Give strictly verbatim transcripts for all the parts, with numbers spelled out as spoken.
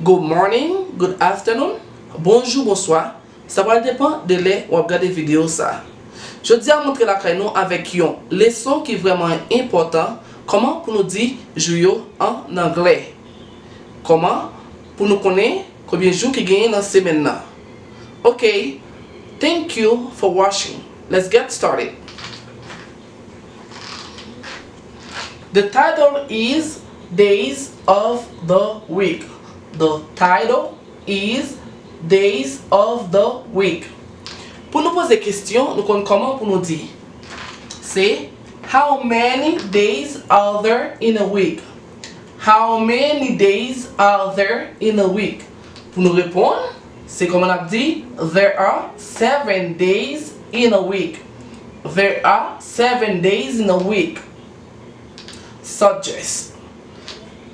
Good morning, good afternoon, bonjou, bonswa. Sa pral depann de lè w ap gade videyo sa a. Jodi a, m antre lakay nou avèk yon leson ki vrèman enpòtan, kòman pou nou di jou yo ann anglè. Kòman pou nou konnen konbyen jou ki genyen nan semèn nan. Ok, thank you for watching. Let's get started. The title is Days of the Week. The title is Days of the Week. Pou nou poze kesyon, nou konn kòman pou nou di. Se, how many days are there in a week? How many days are there in a week? Pou nou reponn, se kòman n ap di, there are seven days in a week. There are seven days in a week. Subjects.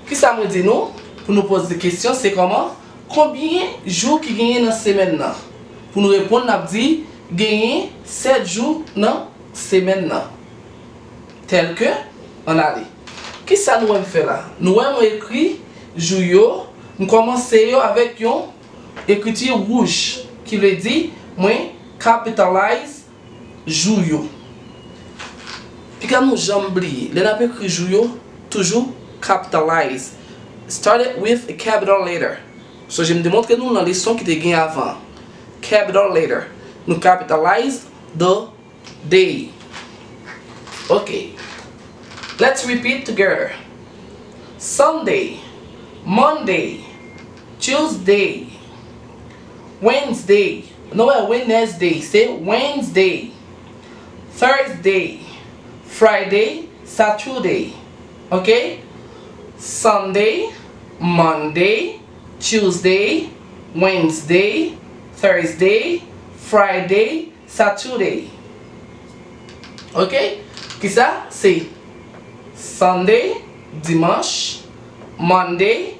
Kisa mwen di nou? Pou nou poze kesyon, se kòman, konbyen jou ki genyen nan semèn nan? Pou nou reponn, n ap di, genyen sèt jou nan semèn nan. Tèlke, ann ale. Kisa nou wè m fè la? Nou wè mwen ekri jou yo, m kòmanse yo avèk yon ekriti wouj, ki vle di mwen capitalize jou yo. Piga nou janm bliye, lè n ap ekri jou yo, toujou capitalize. Start it with a capital letter. Sonje m te montre nou nan leson ki te gen avan. Capital letter. Nou capitalize the day. Ok. Let's repeat together. Sunday, Monday, Tuesday, Wednesday. Nou wè Wednesday, se Wednesday. Thursday, Friday, Saturday. Ok? Sunday, Monday, Tuesday, Wednesday, Thursday, Friday, Saturday. Ok? Kisa? Se Sunday, dimanch, Monday,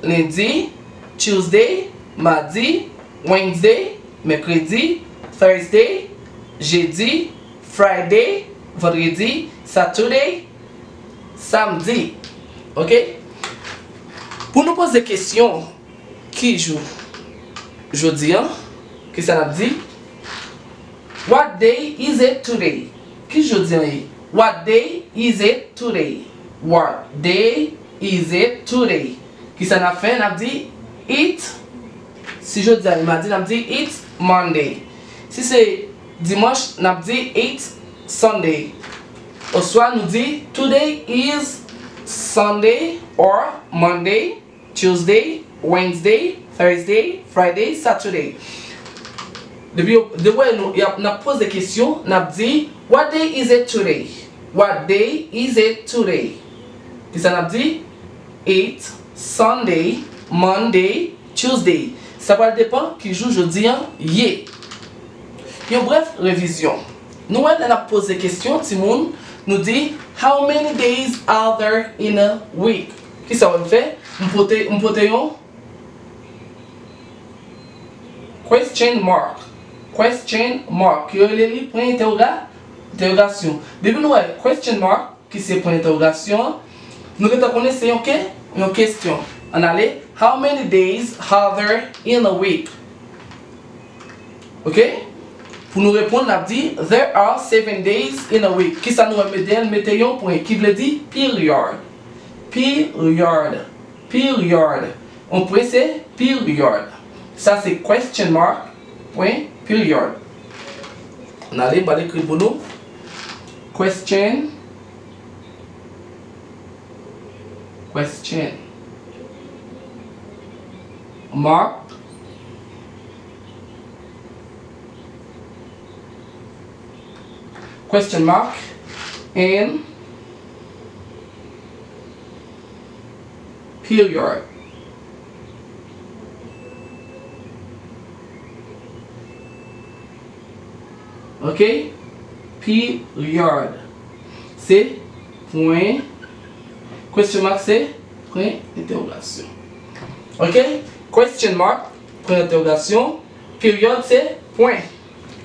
lendi, Tuesday, madi, Wednesday, mèkredi, Thursday, jedi, Friday, vandredi, Saturday, samdi. Ok? Pou nou poze kesyon, ki jou jodi a? Kisa n ap di? What day is it today? Ki jou jodi a ye? What day is it today? What day is it today? Kisa n ap fè? N ap di it. Si jodi a ye madi, n ap di it's Monday. Si se dimanch, n ap di it's Sunday. Oswa nou di today is Sunday or Monday, Tuesday, Wednesday, Thursday, Friday, Saturday. Depi yo, depi nou, y ap, n ap poze kesyon, n ap di, what day is it today? What day is it today? Kisa n ap di? It's Sunday, Monday, Tuesday. Sa pral depann ki jou jodi a ye. Yon brèf revizyon. Nou wè lè n ap poze kesyon, timoun, nou di, how many days are there in a week? Kisa w wè m fè? M pote, m pote yon question mark. Question mark. Yo rele li pwen entèwoga-, entèwogasyon. Depi nou wè question mark, ki se pwen entèwogasyon an, nou gentan konnen se yon ke, yon kesyon. Ann ale, how many days are there in a week? Ok? Pou nou reponn, n ap di, there are seven days in a week. Kisa nou wè m mete an? M mete yon pwen, ki vle di period. Period. Period. Yon pwen se period. Sa se question mark, pwen, period. Ann ale, m pral ekri l pou nou. Question, question mark, question mark, and period. Ok? Period. Se pwen. Question mark se pwen entèwogasyon. Ok? Question mark, pwen entèwogasyon. Period se pwen.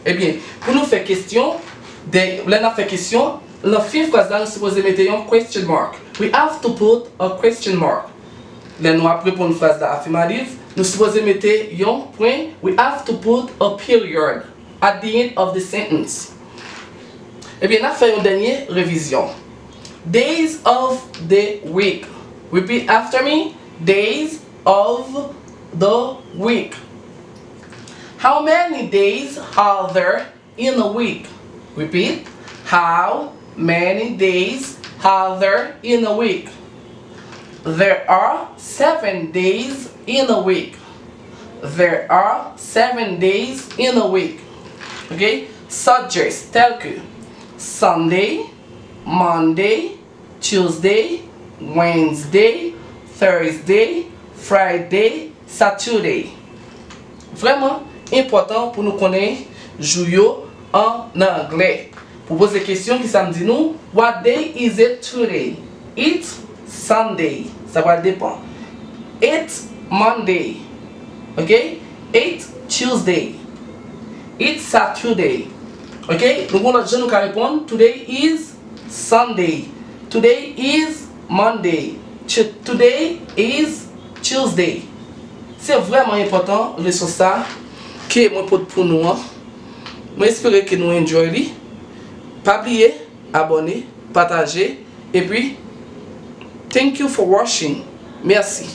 Ebyen, pou nou fè kesyon, de, lè n ap fè kesyon, nan fen fraz la, nou sipoze mete yon question mark. We have to put a question mark. Lè nou ap reponn fraz la afimatif, nou sipoze mete yon pwen. We have to put a period at the end of the sentence. Ebyen, n ap fè yon dènye revizyon. Days of the week. Repeat after me. Days of the week. How many days are there in a week? Repeat. How many days are there in a week? There are seven days in a week. There are seven days in a week. Ok? Subjects tels que Sunday, Monday, Tuesday, Wednesday, Thursday, Friday, Saturday. Vrèman enpòtan pou nou konnen jou yo an anglè. Pou poze kesyon, ki sa m di nou? What day is it today? It's Sunday. Sa pral depann. It's Monday. Ok? It's Tuesday. It's Saturday. Ok? Nou gen lòt jan nou ka reponn. Today is Sunday. Today is Monday. Tu- Today is Tuesday. Se vrèman enpòtan leson sa ke mwen pote pou nou an. Mwen espere ke nou enjoy li. Pa bliye abòne, pataje, epi thank you for watching. Mèsi.